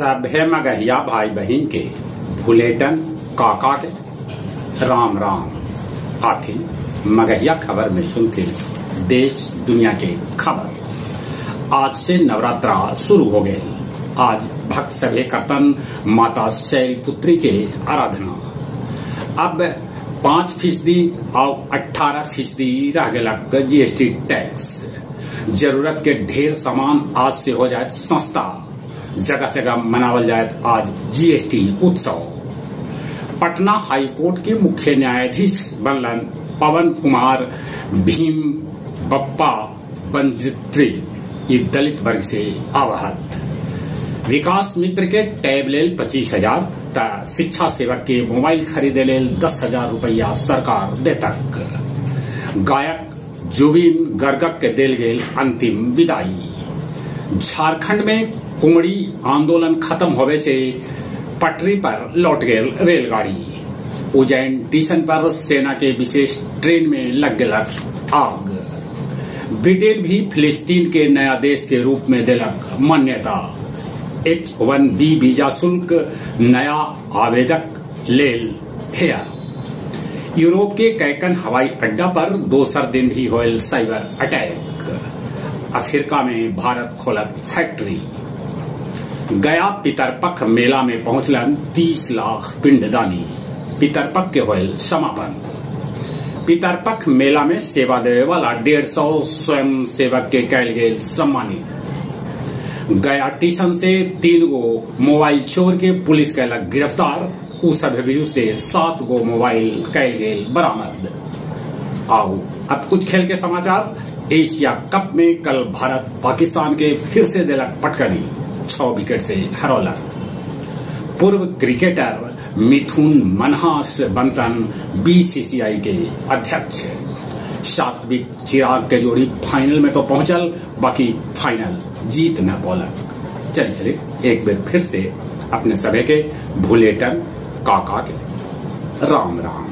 सभे मगहिया भाई बहिन के भुलेटन काका के राम राम। आथि मगहिया खबर में सुनते देश दुनिया के खबर। आज से नवरात्रा शुरू हो गए। आज भक्त सभे करतन माता शैलपुत्री के आराधना। अब 5% और 18% रह गया जीएसटी टैक्स। जरूरत के ढेर सामान आज से हो जाए सस्ता। जगह जगह मनावल जाए आज जीएसटी उत्सव। पटना हाईकोर्ट के मुख्य न्यायाधीश बनलन पवन कुमार भीम बप्पा बंजित्री, ये दलित वर्ग से आवहत। विकास मित्र के टैब लेल 25,000 त शिक्षा सेवक के मोबाइल खरीदे लेल 10,000 रुपया सरकार देतक। गायक जुबिन गर्गक के देल गेल अंतिम विदाई। झारखंड में कुमड़ी आंदोलन खत्म होवे से पटरी पर लौट गेल रेलगाड़ी। उज्जैन स्टेशन पर सेना के विशेष ट्रेन में लग गलक आग। ब्रिटेन भी फिलिस्तीन के नया देश के रूप में दिलक मान्यता। H-1B visa शुल्क नया आवेदक लेल हेयर। यूरोप के कैकन हवाई अड्डा पर दोसर दिन भी होयल साइबर अटैक। अफ्रीका में भारत खोलत फैक्ट्री। गया पितरपख मेला में पहुंचलन 30 लाख पिंडदानी। पितरपख के होयल समापन। पितरपख मेला में सेवा देवे वाला 150 स्वयं सेवक के कैल गेल सम्मानित। गया स्टेशन से 3 गो मोबाइल चोर के पुलिस कैलक गिरफ्तार। उ सब से 7 गो मोबाइल कैल गेल बरामद। आओ अब कुछ खेल के समाचार। एशिया कप में कल भारत पाकिस्तान के फिर से दिलक पटकनी, 6 विकेट से हरौलक। पूर्व क्रिकेटर मिथुन मनहास बनतन बीसीसीआई के अध्यक्ष। सात्विक चिराग के जोड़ी फाइनल में तो पहुंचल, बाकी फाइनल जीत न पौलक। चले चले एक बार फिर से अपने सभी के भुलेटन काका के राम राम।